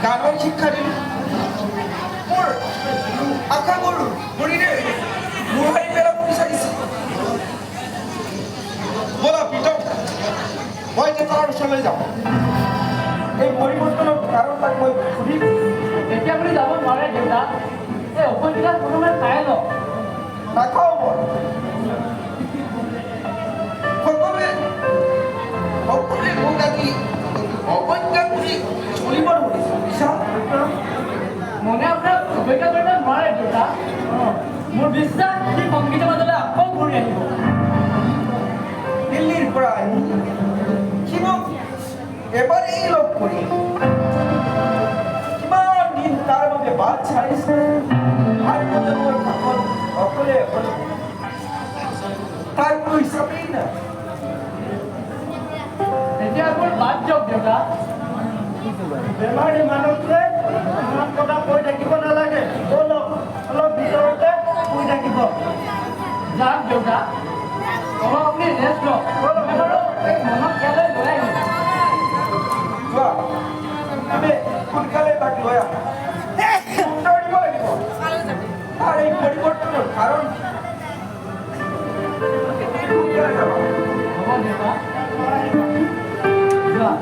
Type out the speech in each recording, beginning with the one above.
গানৰ শিক্ষা দিলোঁ। মোৰ আশাবোৰ ভৰিৰে মোহাৰি পেলাব বিচাৰিছে। ব'লা প্ৰীতম, মই এতিয়া তাৰ ওচৰলৈ যাওঁ। এই পৰিৱৰ্তনৰ কাৰণ তাক মই সুধিম। এতিয়া আপুনি যাব নোৱাৰে দেউতা। এই ঔষধকেইটা প্ৰথমে খাই লওক। নাখাওঁ মই। সকলোৱে সকলোৱে মোক আজি অৱজ্ঞা কৰি চলিব ধৰিছে, বুজিছা? মনে আপোনাক অপেক্ষা কৰিব নোৱাৰে দেউতা। মোৰ বিশ্বাস, সি সংগীতৰ মাজলৈ আকৌ ঘূৰি আহিব। দিল্লীৰ পৰা আহি সি মোক এবাৰেই লগ কৰি কিমান দিন তাৰ বাবে বাট চাইছে। ভাই প্ৰজন্মৰ কাষত অকলে অকলে, তাৰ কোনো হিচাপেই নাই। এতিয়া এইবোৰ বাদ দিয়ক দেউতা। বেমাৰী মানুহটোৱে ইমান কথা কৈ থাকিব নালাগে। ব'লক, অলপ ভিতৰতে শুই থাকিব। যাওক দেউতা, অলপ আপুনি ৰেষ্ট লওক। মই বাৰু এই মনক ইয়ালৈ লৈ আহিম। যোৱা, তুমি সোনকালে তাক লৈ আহা। উত্তৰ দিব লাগিব তাৰ এই পৰিৱৰ্তনৰ কাৰণ কি। সোনকালে যাবা। হ'ব দেউতা, যোৱা।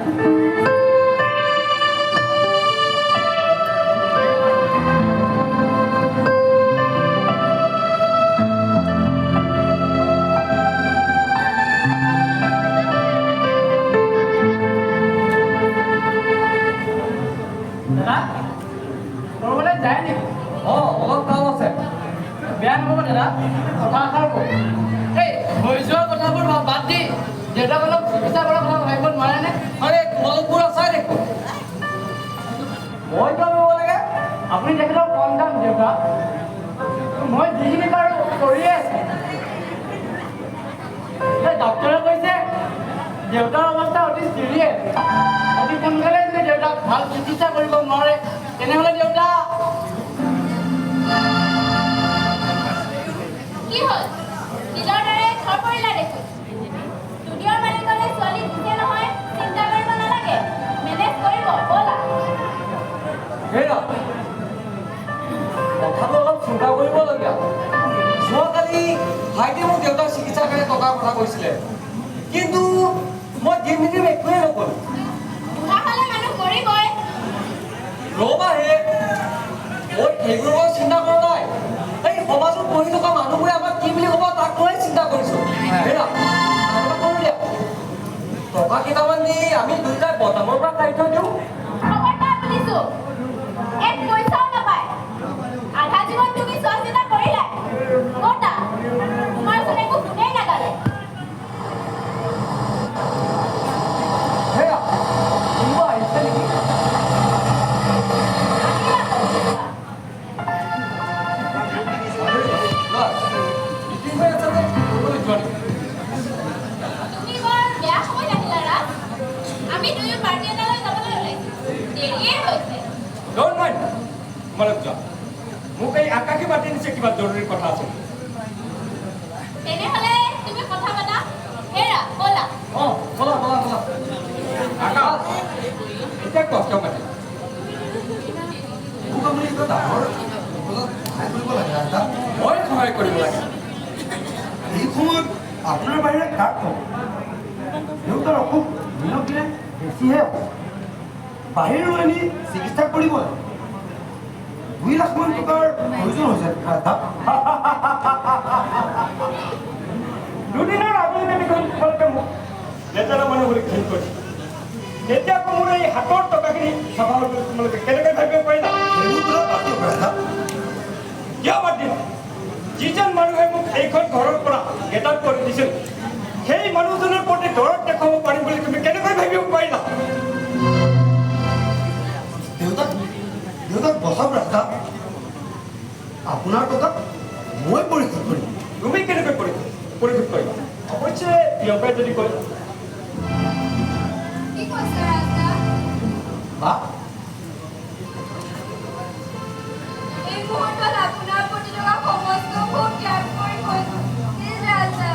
দাদা, কৰবালৈ যায় নেকি? অঁ, অলপ কাম আছে। বেয়া নাপাব দাদা, কথা এষাৰ কওঁ। এই হৈ যোৱা কথাবোৰ বাদ দি দেউতাক অলপ চিকিৎসা কৰাৰ কথা ভাবিব নোৱাৰেনে? আৰে, তোমালোক পুৰা চাই দেখোন, মই কিয় ভাবিব লাগে? আপুনি তেখেতৰ সন্তান দেউতা। মই যিখিনি পাৰোঁ কৰিয়ে আছোঁ। এই ডক্তৰে কৈছে দেউতাৰ অৱস্থা অতি চিৰিয়াছ। অতি সোনকালে যদি দেউতাক ভাল চিকিৎসা কৰিব নোৱাৰে, তেনেহ'লে দেউতা কি হ'ল? শিলৰ দৰে থৰ পৰিলা দেখোন। ষ্টুডিঅ'ৰ মালিকলৈ ছোৱালী দিছে নহয়, চিন্তা কৰিব নালাগে, মেনেজ কৰিব। ব'লা। হেৰা, কথাটো অলপ চিন্তা কৰিবলগীয়া। যোৱাকালি ভাইটিয়ে মোক দেউতাৰ চিকিৎসাৰ কাৰণে টকাৰ কথা কৈছিলে, কিন্তু মই দিম নিদিম একোৱেই নক'লো। বুঢ়া হ'লে মানুহ মৰিবই। ৰ'বা হে, মই সেইবোৰৰ কথা চিন্তা কৰা নাই। এই সমাজত বহি থকা মানুহবোৰে আমাক কি বুলি ক'ব, তাক লৈহে চিন্তা কৰিছো। হেৰা, কাম এটা কৰোঁ দিয়া, টকা কেইটামান দি আমি দুয়োটাই বদামৰ পৰা কাঢ়ি থৈ দিওঁ। খবৰদাৰ বুলিছো, এক পইচাও নাপায়। আধা জীৱন তুমি চোৱা চিতা কৰিলাই। ক'তা তোমাৰচোন একো গুণেই নাগালে। হেৰা, কোনোবা আহিছে নেকি? আহিল আকৌ কোনোবা। লোৱা, মিটিং হৈ আছে যে, কৰিবলৈ যোৱা নেকি? তুমি বৰ বেয়া সময়ত আহিলা ৰাজ। আমি দুয়ো পাৰ্টি এটালৈ যাবলৈ ওলাইছো, দেৰিয়েই হৈছে। Don't mind, তোমালোক যোৱা। মোক এই আকাশে মাতি নিছে, কিবা জৰুৰী কথা আছে। তেনেহ'লে তুমি কথা পাতা। হেৰা, ব'লা। অঁ, ব'লা ব'লা ব'লা। আকাশ, এতিয়া কোৱা, কিয় মাতিলা? মোক আপুনি কিবা ডাঙৰ বিপদত সহায় কৰিব লাগে আইতা। মই সহায় কৰিব লাগে? এই সময়ত আপোনাৰ বাহিৰে কাক ক'ম? দেউতাৰ অসুখ দিনক দিনে বেছিহে হ'ব। বাহিৰলৈ আনি চিকিৎসা কৰিব লাগে। 2 লাখমান টকাৰ প্ৰয়োজন হৈছে আইতা। দুদিনৰ আগলৈকে দেখোন তোমালোকে মোক লেতেৰা মানুহ বুলি ঘিণ কৰিছা। এতিয়া আকৌ মোৰ এই হাতৰ টকাখিনি চাফা হ'ল বুলি তোমালোকে কেনেকৈ ভাবিব পাৰিলা? সেইবোৰ কথা বাদ দিয়ক আইতা। কিয় বাদ দিম? যিজন মানুহে মোক এইখন ঘৰৰ পৰা গেট আউট কৰি দিছিল, সেই মানুহজনৰ প্ৰতি দৰদ দেখুৱাব পাৰিম বুলি তুমি কেনেকৈ ভাবিব পাৰিলা? দেউতাক দেউতাক বচাওক ৰাস্তা। আপোনাৰ টকা মই পৰিশোধ কৰিম। তুমি কেনেকৈ পৰিশোধ পৰিশোধ কৰিবা? অৱশ্যে প্ৰিয়ংকাই যদি কয়। কি কৈছা ৰাজদা? বা। এই মুহূৰ্তত আপোনাৰ প্ৰতি থকা সমস্ত ক্ষোভ ত্যাগ কৰি কৈছো, প্লিজ ৰাজদা,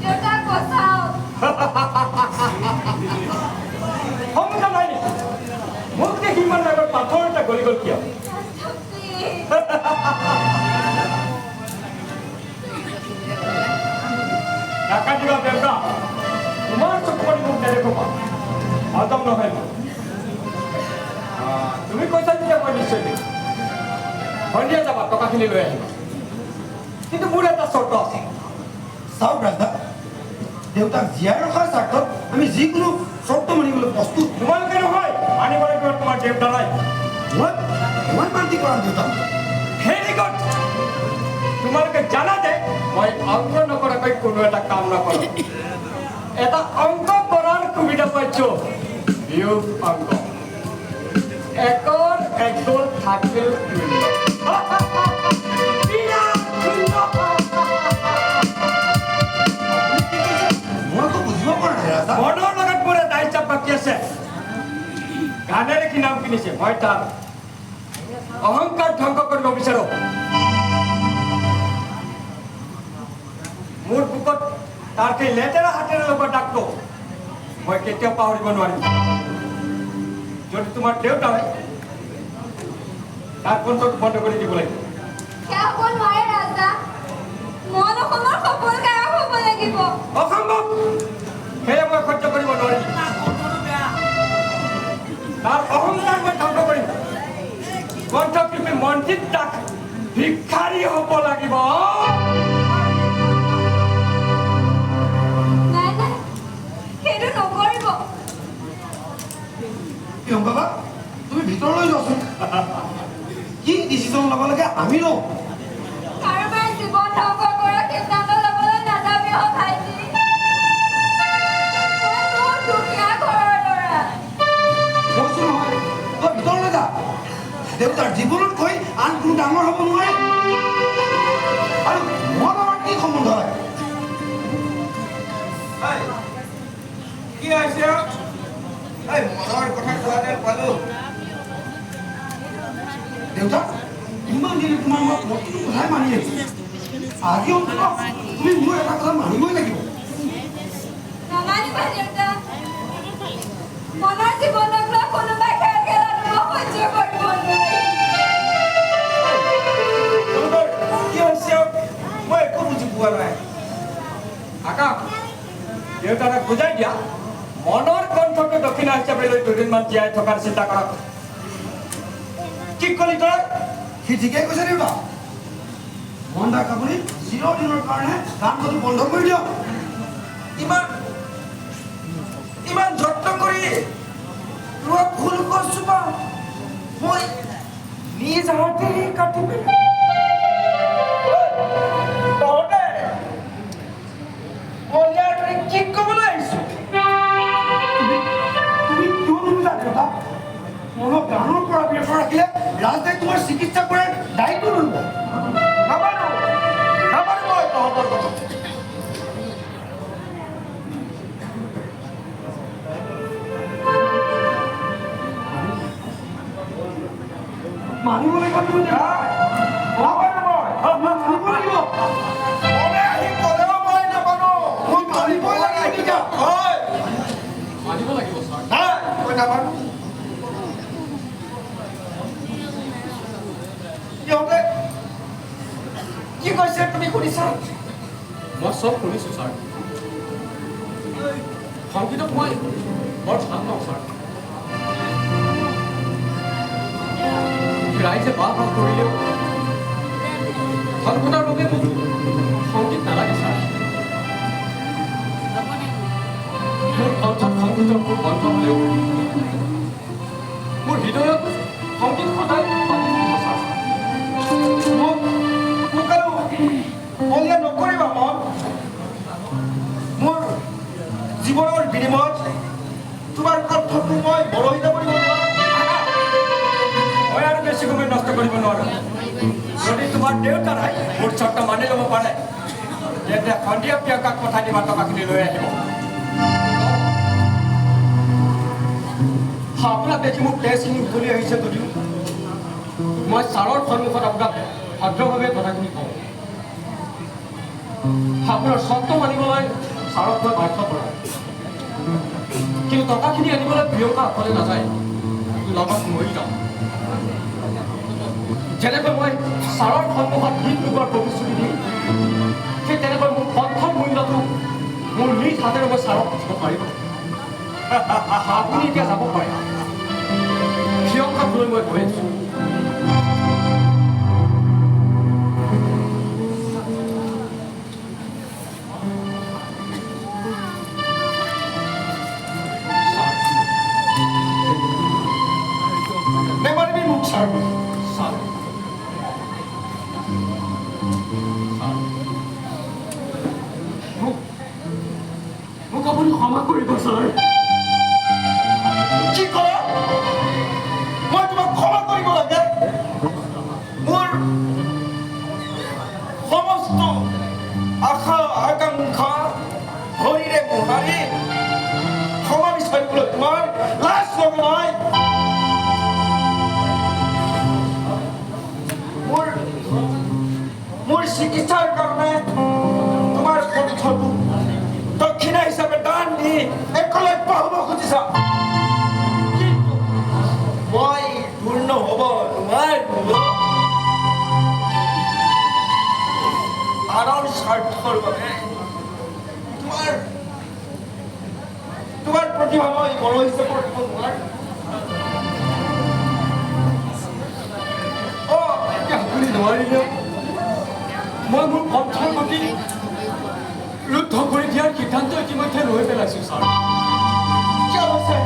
দেউতাক বচাওক। ক্ষমতা নাই নেকি? মোক দেখি ইমান ডাঙৰ পাথৰ গ'ল কিয়? নাকান্দিবা বেউকা, তোমাৰ চকুপানী মোক নেদেখুৱা, হজম নহয় মোৰ। তুমি কৈছা যেতিয়া মই নিশ্চয় দিম। সন্ধিয়া যাবা, টকাখিনি লৈ আহিবা, কিন্তু মোৰ এটা চৰ্ত আছে। চাওক ৰাজদা, দেউতাক জীয়াই ৰখাৰ স্বাৰ্থত আমি যিকোনো চৰ্ত মানিবলৈ প্ৰস্তুত। তোমালোকে নহয়, মানিব লাগিব তোমাৰ দেউতাৰাই। মই মান্তি কৰাম দেউতাক। Very good. তোমালোকে জানা যে মই অংক নকৰাকৈ কোনো এটা কাম নকৰোঁ। এটা অংক কৰাৰ সুবিধা পাইছো, বিয়োগ অংক। একৰ এক গ'ল থাকিল শূন্য। বিৰাট শূন্য। মই একো বুজিব পৰা নাই ৰাজদা। মনৰ লগত মোৰ এটা হিচাপ বাকী আছে। গানেৰে কি নাম কিনিছে, মই তাৰ অহংকাৰ ধ্বংস কৰিব বিচাৰো। মোৰ বুকত তাৰ সেই লেতেৰা হাতেৰে লগোৱা দাগটো মই কেতিয়াও পাহৰিব নোৱাৰিম। যদি তোমাৰ দেউতাই তাৰ কণ্ঠটো বন্ধ কৰি দিব লাগিব। সেয়া হ'ব নোৱাৰে ৰাজদা, মন অসমৰ সফল গায়ক হ'ব লাগিব। অসম্ভৱ, সেয়া মই সহ্য কৰিব নোৱাৰিম। তাৰ অহংকাৰ মই ধ্বংস কৰিম। কণ্ঠশিল্পী মনজিত দাস ভিক্ষাৰী হ'ব লাগিব। নাই নাই, সেইটো নকৰিব। প্ৰিয়ংকা বা, তুমি ভিতৰলৈ যোৱাচোন। কি ডিচিশ্যন ল'ব লাগে আমি লওঁ। কাৰোবাৰ জীৱন ধ্বংস কৰা সিদ্ধান্ত ল'বলৈ নাযাবি অ ভাইটি। মই বহুত দুখীয়া ঘৰৰ ল'ৰা। কৈছো নহয়, তই ভিতৰলৈ যা। দেউতাৰ জীৱনতকৈ আন কোনো ডাঙৰ হ'ব নোৱাৰে। আৰু মোৰ আমাৰ কি সম্বন্ধ লাগে? কি হৈছে? এই মনৰ কথা কোৱা যেন পালো। দেউতা, ইমান দিনে তোমাৰ মই প্ৰতিটো কথাই মানি আহিছো। আজি অন্ততঃ তুমি মোৰ এটা কথা মানিবই লাগিব। নামানিবা দেউতা, মনৰ জীৱনক লৈ কোনোবাই খেল খেলাটো মই সহ্য কৰিব নোৱাৰিম। তোমালোকৰ কি হৈছে? মই একো বুজি পোৱা নাই। আকাশ, দেউতাক বুজাই দিয়া, মনৰ কণ্ঠটো দক্ষিণা হিচাপে লৈ দুদিনমান জীয়াই থকাৰ চিন্তা কৰক। কি কলি তই? সি ঠিকেই কৈছে দেউতা। মন দাক আপুনি চিৰদিনৰ কাৰণে গান গোৱাটো বন্ধ কৰি দিয়ক। ইমান ইমান যত্ন কৰি ৰোৱা ফুল গছজোপা মই নিজ হাতেৰে কাটি পেলালো। তহঁতে বলিয়াৰ দৰে কি ক'বলৈ আহিছো? তুমি কিয় নুবুজা দেউতা? মনক গানৰ পৰা বিৰত ৰাখিলে ৰাজদাই তোমাৰ চিকিৎসা কৰাৰ দায়িত্ব ল'ব। নামানো, নামানো মই তহঁতৰ কথা। মানিব লাগিব তুমি দেউতা। নামানো মই। মানিব লাগিব। মনে আহি ক'লেও মই নামানো। মই মানিবই লাগিব দেউতা। হয়। মানিব লাগিব ছাৰ। নাই, মই নামানো। সিহঁতে কি কৈছে তুমি শুনিছা? মই চব শুনিছোঁ ছাৰ। সংগীতক মই বৰ ভাল পাওঁ ছাৰ। ৰাইজে বাহ বাহ কৰিলেও ধন ঘটাৰ বাবে মোক সংগীত নালাগে ছাৰ। মোৰ কণ্ঠত সংগীতৰ সুৰ বন্ধ হ'লেও মোৰ হৃদয়ত সংগীত সদায় বাজি থাকিব ছাৰ। মোক মোক আৰু বলিয়া নকৰিবা মন। মোৰ জীৱনৰ বিনিময়ত তোমাৰ কণ্ঠটো মই বৰহি যাব দিব নোৱাৰো। মই আৰু বেছি সময় নষ্ট কৰিব নোৱাৰো। যদি তোমাৰ দেউতাৰাই মোৰ চৰ্ত মানি ল'ব পাৰে, তেন্তে সন্ধিয়া প্ৰিয়ংকাক পঠাই দিবা, টকাখিনি লৈ আহিব। আপোনাক দেখি মোৰ তেজখিনি উতলি আহিছে যদিও মই ছাৰৰ সন্মুখত আপোনাক ভদ্ৰভাৱে কথাখিনি কওঁ। আপোনাৰ চৰ্ত মানিবলৈ ছাৰক মই বাধ্য কৰাম, কিন্তু টকাখিনি আনিবলৈ প্ৰিয়ংকা অকলে নাযায়, লগত ময়ো যাম। যেনেকৈ মই ছাৰৰ সন্মুখত গীত গোৱাৰ প্ৰতিশ্ৰুতি দিম, ঠিক তেনেকৈ মোৰ কণ্ঠৰ মূল্যটো মোৰ নিজ হাতেৰে মই ছাৰক দিব পাৰিব। আপুনি এতিয়া যাব পাৰে, প্ৰিয়ংকাক লৈ মই গৈ আছোঁ। নেমাৰিবি মোক ছাৰ। ছাৰ, মোক আপুনি ক্ষমা কৰিব ছাৰ। কি কৰা? মই তোমাক ক্ষমা কৰিব লাগে? মোৰ সমস্ত আশা আকাংক্ষা ভৰিৰে মোহাৰি ক্ষমা বিচাৰিবলৈ তোমাৰ লাজ লগা নাই? মোৰ চিকিৎসাৰ কাৰণে তোমাৰ কণ্ঠটো দক্ষিণা হিচাপে দান দি একলব্য হ'ব খুজিছা, কিন্তু মই পূৰ্ণ হ'ব নোৱাৰো। আনৰ স্বাৰ্থৰ বাবে তোমাৰ তোমাৰ প্ৰতিভা মই বড় হিচাপে দিব নোৱাৰো। অ, এতিয়া আপুনি নোৱাৰিলেও মই মোৰ কণ্ঠৰ গতি ৰুদ্ধ কৰি দিয়াৰ সিদ্ধান্ত ইতিমধ্যে লৈ পেলাইছোঁ ছাৰ। কিয় হৈছে?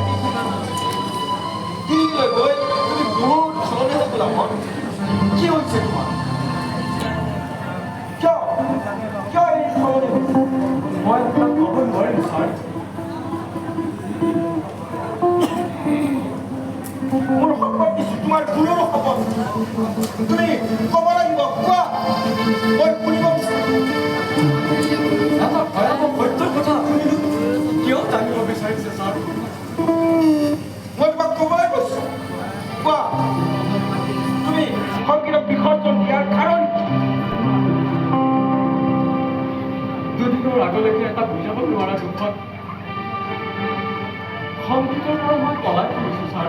দিল্লীলৈ গৈ তুমি বহুত সলনি হৈ গ'লা। মন কি হৈছে তোমাৰ? কিয় কিয় এই সলনি হৈছে? মই আপোনাক ক'ব নোৱাৰিম ছাৰ। মোৰ শপত দিছোঁ, তোমাৰ গুৰুৰ শপত, তুমি ক'ব লাগিব। কোৱা, মই শুনিব বিচাৰোঁ। এটা ভয়াৱহ সত্যৰ কথা আপুনি কিয় জানিব বিচাৰিছে ছাৰ? মই তোমাক ক'বলৈ কৈছোঁ, কোৱা, তুমি সংগীতক বিসৰ্জন দিয়াৰ কাৰণ কি? দুদিনৰ আগলৈকে এটা বুজাব নোৱাৰা দুখত সংগীতৰ পৰা মই পলাই ফুৰিছোঁ ছাৰ।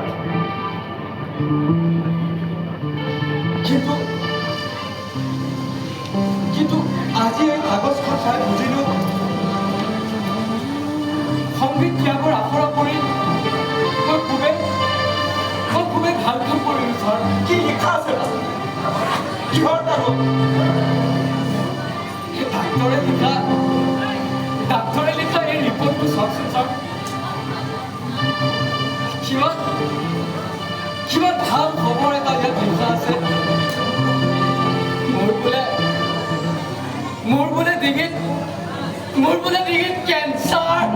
কিন্তু কিন্তু আজি এই কাগজখন চাই বুজিলোঁ, সংগীত ত্যাগৰ আখৰা কৰি মই খুবেই ভাল কাম কৰিলোঁ ছাৰ। কি লিখা আছে তাত? কিহৰ কাগজ? সেই ডাক্তৰে লিখা এই ৰিপৰ্টটো চাওকচোন ছাৰ। কিমান কিমান ভাল খবৰ এটা ইয়াত লিখা আছে। মোৰ বোলে মোৰ বোলে ডিঙিত মোৰ বোলে ডিঙিত কেঞ্চাৰ।